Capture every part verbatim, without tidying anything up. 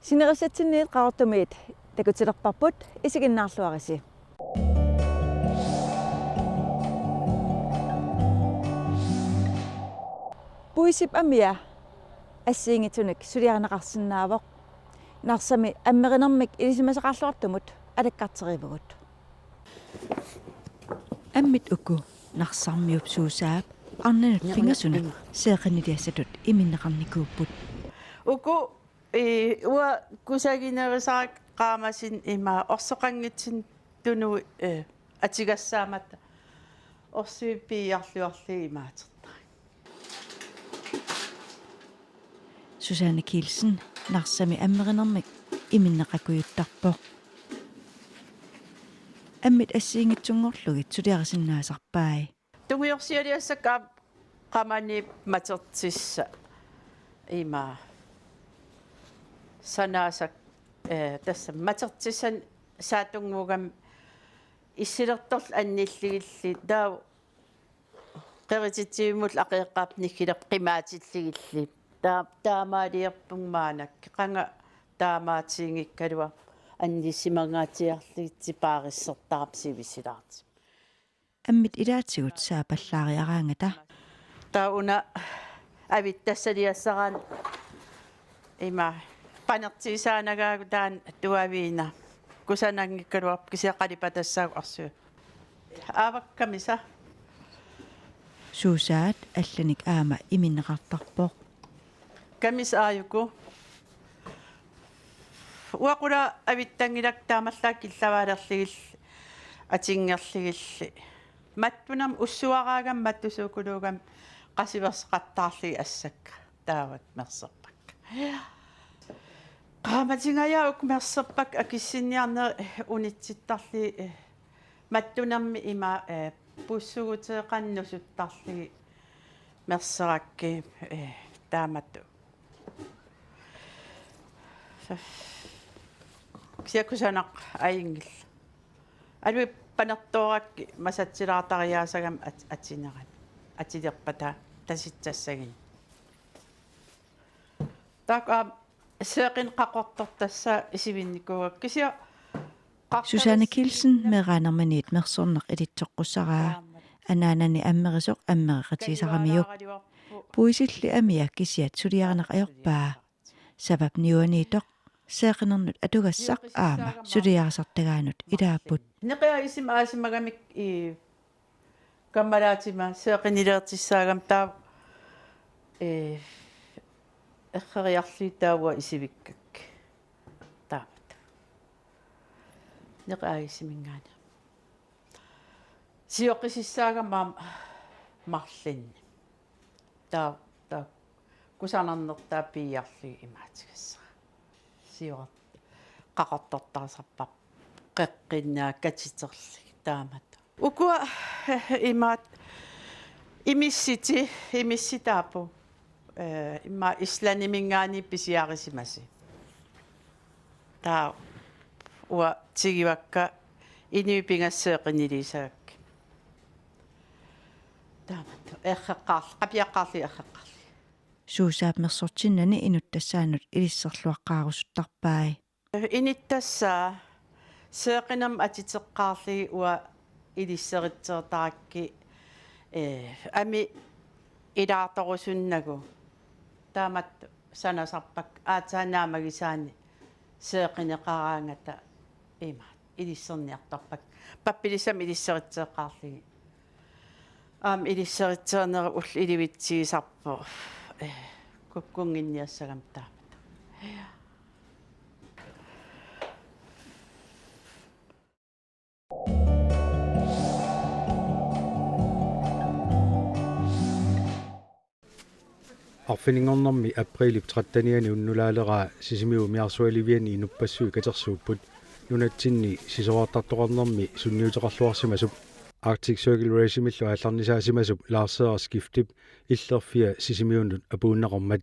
Sinerissatsinniit Qaqortumiit takutilerparput, isiginnaarluarisi. Puisip amia assigiinngitsunik suliarineqarsinnaavoq. Narsami ammerinermik ilisimasaqarluartumut alakkarterivugut. Ammit uku Narsarmiup Suusaap arnanut pingasunut seeqiniliassatut iminneqarnikuupput. Uku, ii, uanga kusaginerisara qaamatinik ima orsoqanngitsunik tunui, ee, atugassaammat orsuit piiarluarlugit imaatertarput. Susanne Kielsen Narsami ammerinermik iminneqakujuttarpoq. Ammit assigiinngitsunngorlugit suliarisinnaasarpai. Tungujorsialiassakka qamani matertissat ima sanaasakka, ee, tassa matertissanik saattunnguugami issilertorlugit annillugillu taava qerititsivimullu akeqqaap niggilerput qimaatillugillu. Taa-, taamaaliorpunga maannakkut. Qanga taamaatiginngikkaluarpoq annissimangaatsiarlugit paarissartarput sivisuliartut. Ammit ilaatigut saapallaariaraangata. Taava una avittassaliassaraanni ima panertiisaanagaagut taanna tuaviinnaq. Kusananngikkaluarpoq kisianni qalipatassaagut orsuit. Aavakkamisa. Suusaat allanik aamma iminneqartarpoq. Kamis aajuku. Uanga qulaa avittanngilakka taamaallaat killavaalerlugillu atunngerlugillu. Mattunermik ussuaraagami mattusuukuluugami qasuerseqattaarlugit assakka taava mersorpakka. Qaamatingajaat uku mersorpakka akissinniarnerit unitsittarlugit, ee, mattunermik ima, ee, pussuguteeqannik nusuttarlugit mersorakkit, ee, taamatut. Kisianni kusanaq ajunngilaq. Aluit panertoorakkit masatsilaartariaasagamik at-, atunerani. Atulerpata tasitsassaginnit. Taakku aamma seeqinneq qaqortortassaat isiginnikuuakka kisianni qaqortoq Susanne Kielsen meeraanerminiit mersorneq ilitsoqqussaraa. Anaanani ammerisoq ammereqatigisaramiuk. Puisilli amia kisiat suliarineq ajorpaa. Savap niuaniittoq seeqinnernut atugassaq aamma suliarisartagaanut ilaapput. Neqiagisima aasimagamik i kammalaatima seeqinnileertussaagami taava, ee, erreriarlugit taava isivikkakka. Taamatut. Neqiagisiminngaanniit. Sioqqisussaagami aamma marlunnik. Taava, taava kusanarnertaa piiarlugit imaatigassara. Siorartoq qaqortortarisarparput qeqqinnaat katiterlugit taamatut. Ukua, eh, imaattoq imissutit, imissutit taakku, eh, immaqa Islandiminngaanniit pisiarisimasut. Taava uanga tigivakka inuit pingasut seeqinnilisagakkit. Taamatut erreqqaarl-, qapiaqqaarlugit erreqqaarlugit. Suusaap mersortinnani inuttassaanut ilisserluaqqaarusuttarpai. Inuttassaa seeqinnermik atuteqqaarlugit uanga ilisseritseqarakkit, eh, ami ilaartorusunnagu. Taamatut sanasarpakka aatsaat naammagisaanni seeqineqaraangata ima ilisserniartarpakka. Pappilissamik ilisseritseqaarlugit. Aamma ilisseritseqarneq ullut elleve-t siusarpoq. Eh, kukkunnginniassagami taamatut. Arfininngornermi apriilip trettenianni unnulaaleraa Sisimiut umiarsualivianni inuppassuit katersuupput. Nunatsinni sisorartartoqarnermi sunniuteqarluarsimasup Arctic Circle Race-imillu aallarnisaasimasup Lars Edert Skiftep illerfia Sisimiunut apuunneqarmat.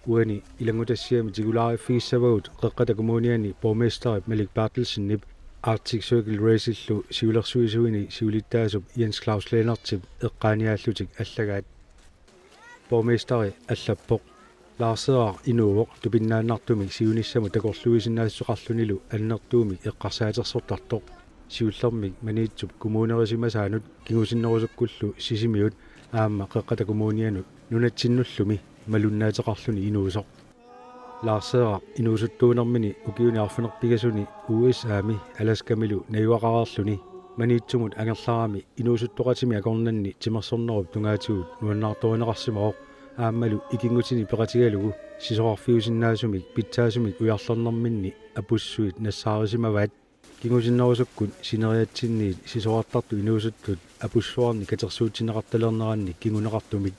Uani ilanngutassiami tigulaariffigissavagut Qeqqata Kommuniani borgmesterip Malik Berthelsenip Arctic Circle Race-illu siulersuisuini siulittaasup Jens Claus Lennertip eqqaaniaallutik allagaat. Borgmesteri allappoq: Laarseeraq inuuvoq tupinnaannartumik siunissamut takorluuisinnaassuseqarlunilu annertuumik eqqarsaatersortartoq. Siullermik Maniitsup kommunerisimasaanut kingusinnerusukkullu Sisimiut aamma Qeqqata Kommunianut nunatsinnullu malunnaatseqarluni inuusoq. Laarseeraq inuusuttuunermini ukiuni arfineq-pingasuni U S A-mi Alaskamilu najugaqareerluni Maniitsumut angerlarami inuusuttoqatimi akornanni timersornerup tungaatigut nuannaartorineqarsimavoq aammalu ikinngutini peqatigalugu sisorarfiusinnaasumik pitsaasumik ujarlernerminni apussuit nassaarisimavaat. Kingusinnerusukkut sineriatsinniit sisorartartut inuusuttut apussuarnik katersuutsinneqartalernerannik kinguneqartumik.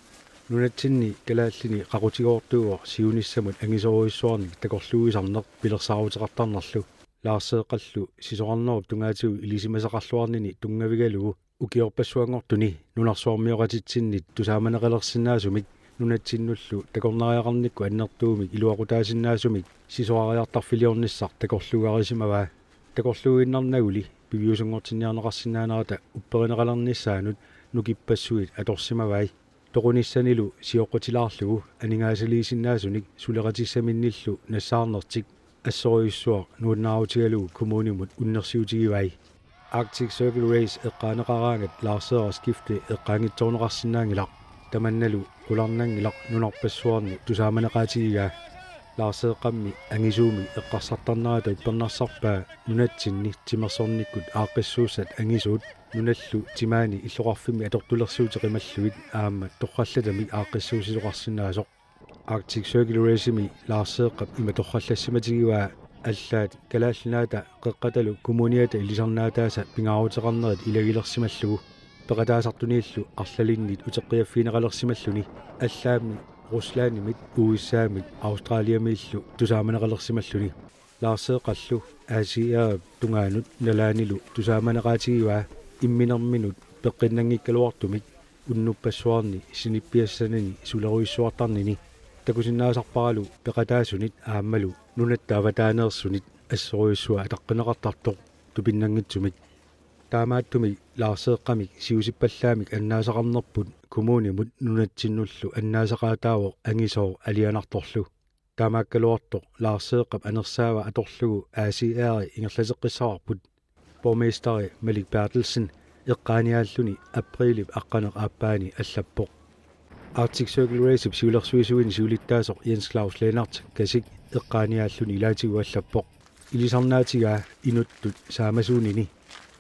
Nunatsinni kalaallini qaqutigoortuuvoq siunissamut angisoorujussuarnik takorluuisarneq pilersaaruteqartarnerlu. Laarseeqqallu sisorarnerup tungaatigut ilisimasaqarluarnini tunngavigalugu ukiorpassuanngortuni nunarsuarmioqatitsinnit tusaamaneqalersinnaasumik nunatsinnullu takornariaqarnikkut annertuumik iluaqutaasinnaasumik sisorariartarfiliornissaq takorluugarisimavaa. Takorluuinnarnaguli piviusunngortinniarneqarsinnaanerata upperineqalernissaanut nukippassuit atorsimavai. Toqunissanilu sioqqutilaarlugu aningaasaliisinnaasunik suleqatissaminnillu nassaarnertik assorujussuaq nuannaarutigalugu kommunimut unnersiutigivai. Arctic Circle Race eqqaaneqaraangat Laarseeraq Skifte eqqaanngitsoorneqarsinnaanngilaq. Tamannalu qularnanngilaq nunarpassuarni tusaamaneqaatigigaa. Laarseeqqammi angisuumik eqqarsartarnerata uppernarsarpaa nunatsinni timersornikkut aaqqissuussat angisuut nunallu timaani illoqarfimmi atortulersuutit qimallugit aamma torrallatamik aaqqissuussisoqarsinnaasoq. Arctic Circle Race-imi Laarseeqqap ima torrallassimatigivaa allaat Kalaallit Nunaata Qeqqatalu Kommuniata ilisarnaataasa pingaaruteqarnerit ilagilersimallugu. Peqataasartuniillu arlalinnit uteqqiaffigineqalersimalluni allaammi Ruslandimit U S A-mit Australiamiillu tusaamaneqalersimalluni. Laarseeqqallu A C R-ip tungaanut nalaanilu tusaamaneqaatigivaa imminerminut peqqinnanngikkaluartumik unnuppassuarni sinippiassanani sulerujussuartarnini. Takusinnaasarparalu peqataasunit aammalu nunatta avataaneersunit assorujussuaq ataqqineqartartoq tupinnanngitsumik. Taamaattumik Laarseeqqamik siusippallaamik annaasaqarnerput kommunimut nunatsinnullu annaasaqaataavoq angisooq alianartorlu. Taamaakkaluartoq Laarseeqqap anersaava atorlugu A C R-i ingerlateqqissavarput. Borgmesteri Malik Berthelsen eqqaaniaalluni apriilip aqqaneq-aappaani allappoq. Arctic Circle Race-ip siulersuisuini siulittaasoq Jens Claus Lennert Kasik eqqaaniaalluni ilaatigut allappoq. Ilisarnaatigaa inuttut saamasuunini,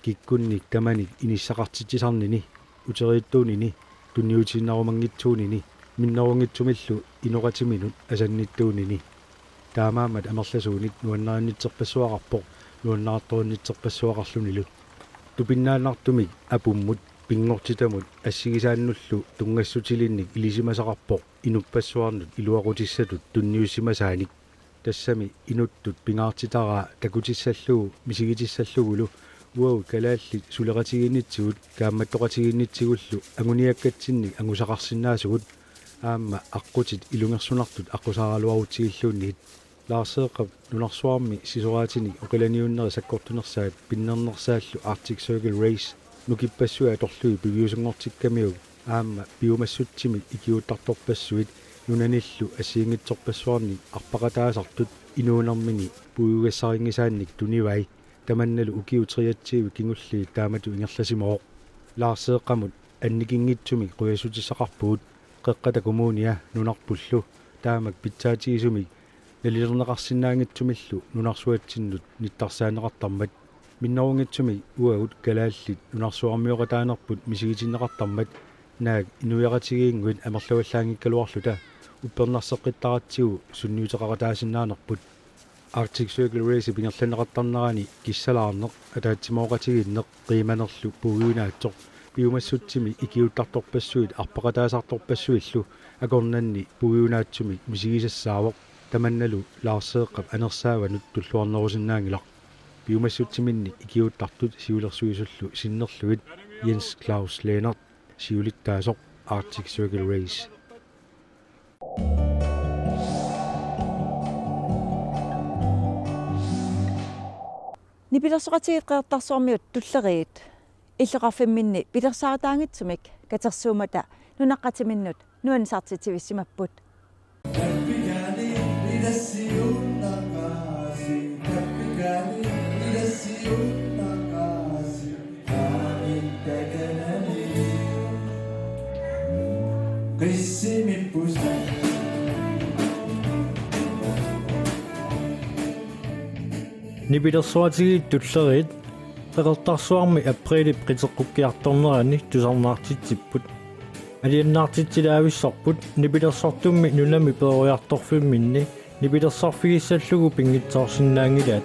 kikkunnik tamanik inissaqartitsisarnini, uteriittuunini, tunniutiinnarumanngitsuunini, minnerunngitsumillu inoqatiminut asannittuunini. Taamaammat amerlasuunit nuannarinnitserpassuaqarpoq, nuannaartorinnitserpassuaqarlunilu. Tupinnaannartumik apummut, pinngortitamut assigisaannullu tunngassutilinnik ilisimasaqarpoq inuppassuarnut iluaqutissatut tunniussimasaanik. Tassami inuttut pingaartitaraa takutissallugu misigitissallugulu uagut kalaallit suleqatigiinnitsigut kaammattoqatigiinnitsigullu anguniakkatsinnik angusaqarsinnaasugut aamma aqqutit ilungersunartut aqqusaaraluarutsigilluunniit. Laarseeqqap nunarsuarmi sisoraatinik oqilaniunneri sakkortunersaat pinnernersaallu Arctic Circle Race nukippassuit atorlugit piviusunngortikkamiuk aamma piumassutsimik ikiuuttartorpassuit nunanillu assigiinngitsorpassuarnik arpaqataasartut inuunermini puigugassaringisaannik tunivai. Tamannalu ukiut treogtyve kingulliit taamatut ingerlasimavoq. Laarseeqqamut annikinngitsumik qujassutissaqarpugut Qeqqata Kommunia nunarpullu taamak pitsaatigisumik nalilerneqarsinnaanngitsumillu nunarsuatsinnut nittarsaaneqartarmat. Minnerunngitsumik uagut kalaallit nunarsuarmioqataanerput misigitinneqartarmat naak inuiaqatigiinnguit amerlavallaanngikkaluarluta uppernarseqqittaratsigu sunniuteqaqataasinnaanerput. Arctic Circle Race-ip ingerlanneqartarnerani kissalaarneq, ataatsimooqatigiinneq, qiimanerlu puiuinaatsoq, piumassutsimi ikiuuttartorpassuit arpaqataasartorpassuillu akornanni puiunaatsumik misigisassaavoq. Tamannalu Laarseeqqap anersaavanut tulluarnerusinnaanngilaq. Piumassutsiminnik ikiuuttartut siulersuisullu sinnerlugit Jens Claus Lennert siulittaasoq Arctic Circle Race. Nipilersoqatigiit Qeqertarsuarmiut Tulleriit illoqarfimminni pilersaarutaanngitsumik katersuummata nunaqqatiminnut nuannisartitsivissimapput. Nipilersuatigiit Tulleriit Qeqertarsuarmi apriilip qiteqqukkiartornerani tusarnaartitsipput. Aliannaartitsilaavissorput nipilersortummi nunami peroriartorfimminni nipilersorfigissallugu pinngitsoorsinnaanngilaat.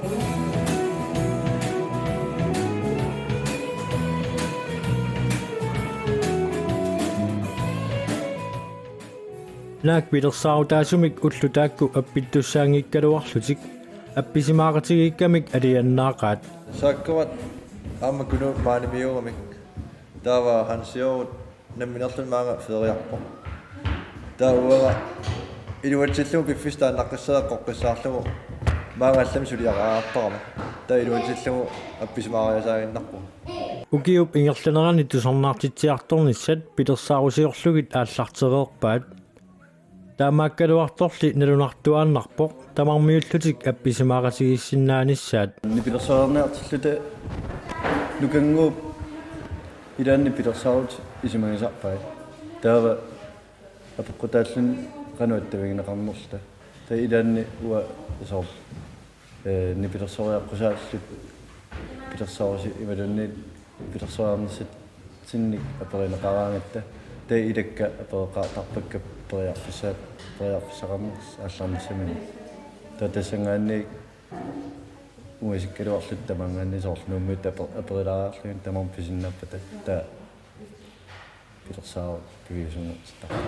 Naak pilersaarutaasumik ullut taakku appittussaanngikkaluarlutik appisimaaqatigiikkamik aliannaaqaat. Saakkuat aamma Kunuup maanimiuugamik. Taava Hansiorut nammineerluni maanga feriarpoq. Taava uanga iluatsillugu piffissaq taannaqqissaaq eqqoqqissaarlugu maanga allamik suliaqaartarama. Taava iluatsillugu appisimaariasaaginnarpunga. Ukiup ingerlanerani tusarnaartitsiartornissat pilersaarusiorlugit aallartereerpaat. Taamaakkaluartorli nalunartuaannarpoq tamarmiullutik appisimaaqatigiissinnaanissaat. Nipilersaarniartilluta Nukannguup ilaanni pilersaarutit isumagisarpaat. Taava apeqqutaalluni qanoq attavigineqarnerluta. Taava ilaanni uanga soorlu, ee, nipilersoriaqqusaalluta pilersaarusi imaluunniit pilersaarnissatsinnik aperineqaraangatta. Taava ilakka apereqaartarpakka periarfissaa-, periarfissaqarneq aallarnissaminnik. Taava tassanngaanniit uasikkaluarluta tamaanngaanniit soorlu Nuummiut ape-, aperilaariarlugit tamarmik pisinnaappata. Taava pilersaarut piviusunngortittarput.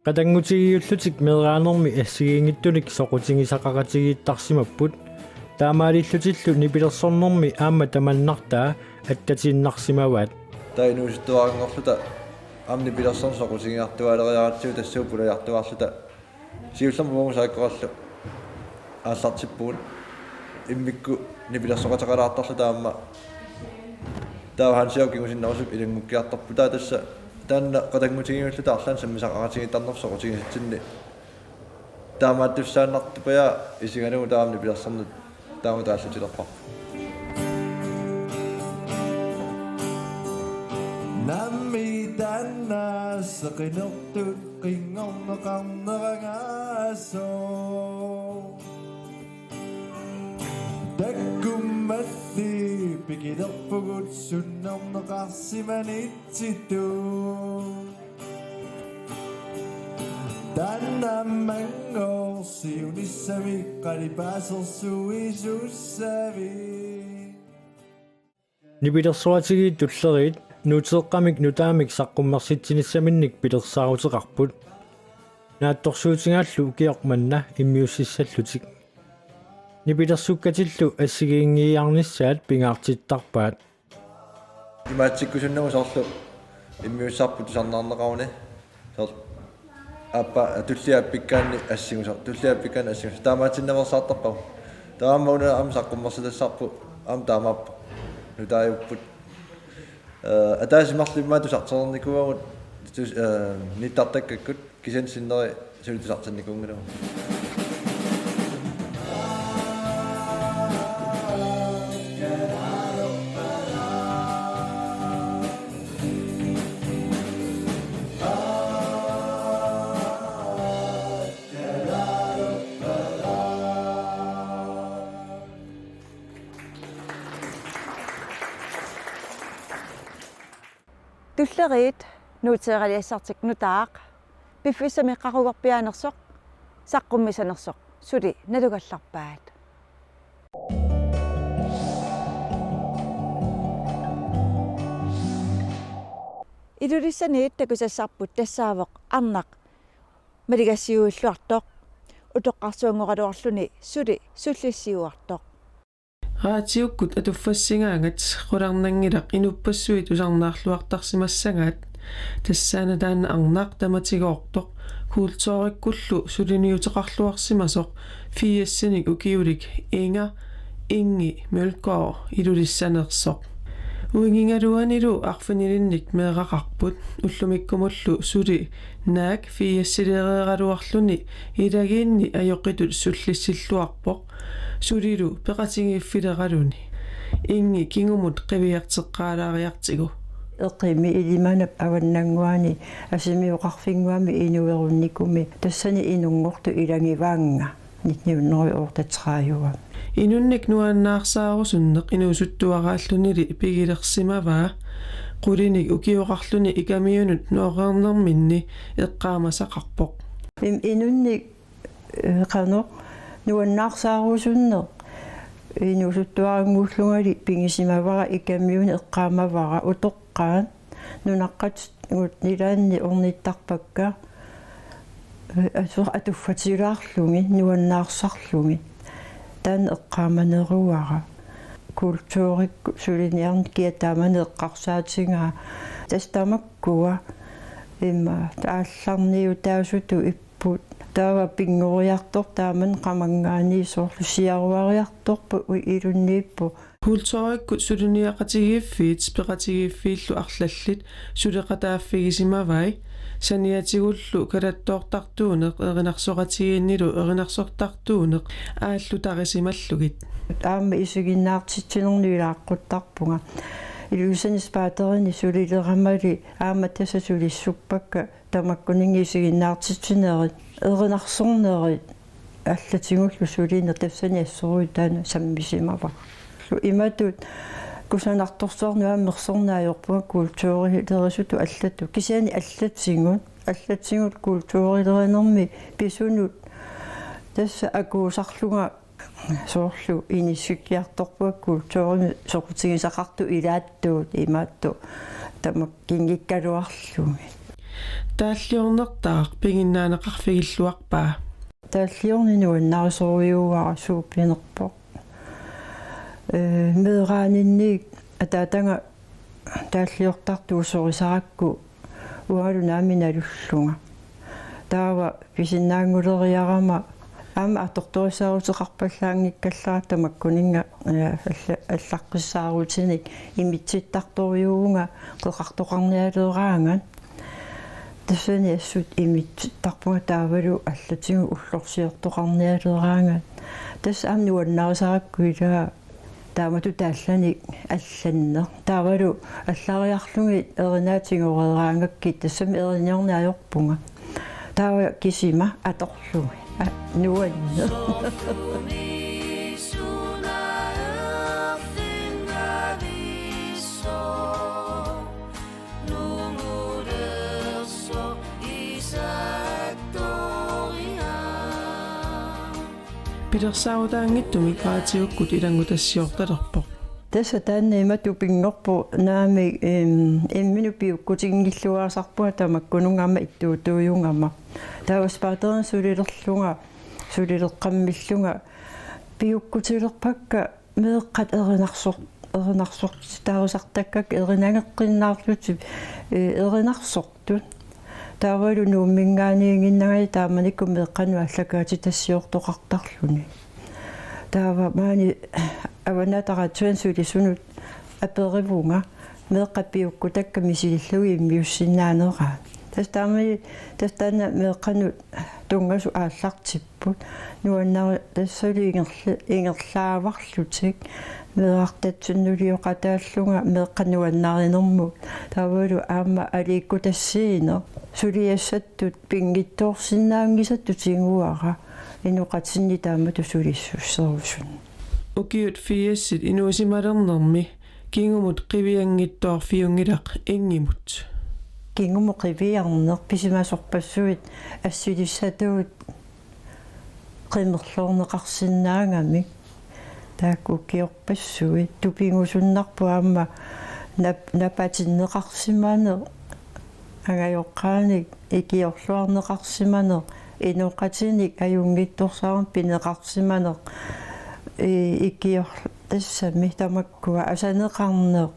Qatanngutigiillutik meeraanermi assigiinngitsunik soqutigisaqaqatigiittarsimapput, taamaalillutillu nipilersornermi aamma tamannartaa attatiinnarsimavaat. Taava inuusuttuaranngorluta aamma nipilersorneq soqutigiartuaaleriaratsigu tassuuna pulajartuaarluta siullermik uagut saakkorallu aallartippugut immikkut nipilersoqateqalaartarluta aamma. Taava Hansiup kingusinnerusukkut ilanngukkiartorput. Taava tassa taanna qatanngutigiilluta arlaannik sammisaqaqatigiittarnersoq soqutigisatsinni taamaattussaannartupiaa isigalugu taama nipilersorneq taama taallutilerparput. Nammineq taanna seqinertut qinngorneqarnerangaasoq. Takkummalli pikilerpugut sunnerneqarsimanitsitut. Taanna manngooq siunissami qalipaasersuisussavit. Nipilersuatigiit Tulleriit nuuteeqqamik nutaamik saqqummersitsinissaminnik pilersaaruteqarput. Naatsorsuutigaallu ukioq manna immiussissallutik. Nipilersukkatillu assigiinngiiarnissaat pingaartittarpaat. Imaatsikkusunnagu soorlu immiussisarput tusarnaarneqaruni. Soorlu aappaa tulliat aappikkaanni assingusoq, tulliat aappikkaanni assingusoq. Taamaatsinnaveersaartarpagut. Taava aamma una aamma saqqummersitassarput aamma taamaappoq. Nutaajupput. Ee, ataaseq marluk immaqa tusartereernikuuagut tus-, ee, nittartakkakkut. Kisianni sinneri suli tusartinnikuunngilagut. Tulleriit nuuteeraliassartik nutaaq piffissami qaqugorpiaanersoq saqqummisanersoq suli nalugallarpaat. Ilulissaniit takusassarput tassaavoq arnaq maligassiuilluartoq, utoqqarsuanngoraluarluni suli sullissiuartoq. Raatiukkut atuffassigaangat qularnanngilaq inuppassuit tusarnaarluartarsimassagaat. Tassaana taanna arnaq tamatigoortoq kulturikkullu suliniuteqarluarsimasoq firsinik ukiulik Inger Ingi Mølgaard Ilulissanersoq. Uigigaluanilu arfinilinnik meeraqarput, ullumikkumullu suli naak firsileereeraluarluni ilagiinni ajoqitut sullissilluarpoq. Sulilu peqatigiiffileraluni. Ingi kingumut qiviarteqqaalaariartigu. Eqimi Ilimanap avannannguani Asimi oqarfinnguami inuerunnikumi tassani inunngortut ilagivaannga nitten hundrede og otteogtredive. Inunnik nuannaarsaarusunneq inuusuttuaraallunili pigilersimavaa. Qulinik ukioqarluni Ikamiunut nooreernerminni eqqaamasaqarpoq. Im inunnik, eh, qanoq nuannaarsaarusunneq inuusuttuarannguullungali pigisimavara, Ikamiuni eqqaamavara utoqqaat nunaqqatigut ilaanni ornittarpakka, eh, asu-, atuffatilaarlugit, nuannaarsarlugit. Taanna eqqaamaneruara. Kulturikkut suliniarneq kia taamani eqqarsaatigaa. Tassa tamakkua ima aallarniutaasutut ipput. Taava pinngoriartortut taamani qamanngaanniit soorlu siaruariartorput ui-, ilunniipput. Kulturikkut suliniaqatigiiffiit peqatigiiffiillu arlallit suleqataaffigisimavai, saniatigullu kalattoortartuuneq erinarsoqatigiinnilu erinarsortartuuneq aallutarisimallugit. Aamma isiginnaartitsinermut ilaaqquttarpunga. Ilulissani Spaterinit sulileramali aamma tassa sulissuppakka tamakkuninnga isiginnaartitsinerit, erinarsornerit allatigullu sulineq, tassani assorujuk taanna sammisimavara. Imatut kusanartorsuarnut aamma mersorneq ajorpunga kulturilerisutut allatut. Kisianni allatigut, allatigut kulturilerinermi pisunut tassa akuusarlunga soorlu inissikkiartorpunga kulturimik soqutigisaqartut ilaattuut imaattoq tamakkinngikkaluarlugit. Taalliornertaaq piginnaaneqarfigilluarpaa. Taalliorneq nuannarisorujussuuara, suuppinerpoq. Ee, meeraaninniit ataataga taalliortartuussorisarakku uangalu naamik nalullunga. Taava pisinnaannguleriarama aamma atortorissaaruteqarpallaanngikkallarama tamakkuninnga, ee, alla-, allaqqissaarutinik imitsittartorujussuuvunga qeqartoqarnialeraangat. Tassani assut imitsittarpunga taavalu allatigut ullorsiortoqarnialeraangat. Tassa aamma nuannarisarakku ilaa taamatut taallanik allanneq. Taavalu allariarlugit erinaat tigoreeraangakkit tassami eriniorneq ajorpunga. Taava kisima atorlugit. Aa, nuanneq. Pilersaarutaanngitsumik raatiukkut ilanngutassiortalerpoq. Tassa taanna imatut pinngorpoq naamik, em, imminut piukkutinngilluinnarpunga tamakkununnga aamma ittuutuujugama. Taava Spaterinut sulilerlunga, sulileqqammillunga piukkutilerpakka meeqqat erinarsor-, erinarsortitaarisartakkakka, erinageqqinnaarlutik, ee, erinarsortut. Taavalu Nuumminngaanniiginnagit taamanikkut meeqqanut aallakaatitassiortoqartarluni. Taava maani Avannaata Radiuani sulisunut aperivunga meeqqat piukkutakka misilillugit immiussinnaaneraa. Tassa taamani, tassa taanna meeqqanut tunngasut aallartipput. Nuannari-, tassalu ingerla-, ingerlaavarlutik meerartatsinnuliortaqataallunga meeqqat nuannarinermut. Taavalu aamma aliikkutassiineq. Suliassattut pinngitsoorsinnaanngisattut tiguara inoqatinni taamatut sulissuserusunneq. Ukiut firsit inuusimalernermi kingumut qivianngitsoorfiunngilaq Ingimut. Kingumut qiviarneq pisimasorpassuit assilissatut qimerloorneqarsinnaagamik. Taakku ukiorpassuit tupigusunnarpoq aamma nap-, napatinneqarsimaneq, angajoqqaanik ikiorluarneqarsimaneq, inoqatinik ajunngitsorsuarnik pineqarsimaneq, i-, ikior-, Tassami tamakkua asaneqarneq.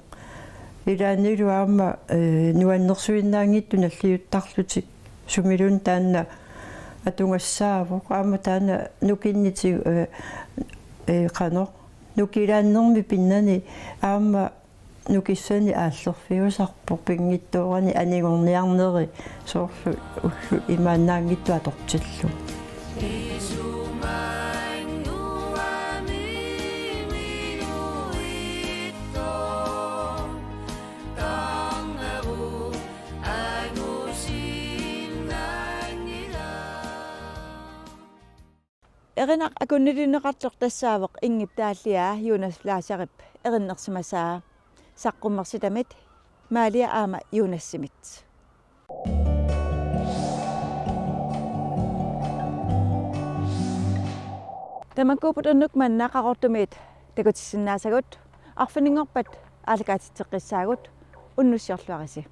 Ilaannilu aamma, eh, nuannersuinnaanngitsut nalliuttarlutik sumiluunniit taanna atugassaavoq. Aamma taanna nukinnitit, eh, eh, qanoq. Nukilaannermi pinnani aamma nukissanik aallerfiusarpoq pinngitsoorani anigorniarneri soorlu ullut imaannaanngitsut atortillugit. Erinaq akunnilineqartoq tassaavoq Ingip taalliaa Jonas Fleischerip erinnersimasaa. Saqqummersitamit Malia aamma Jonassimit. Tamakkuupput unnuk manna Qaqortumiit takutissinnaasagut, arfininngorpat aallakaatitseqqissaagut, unnussiorluarisi.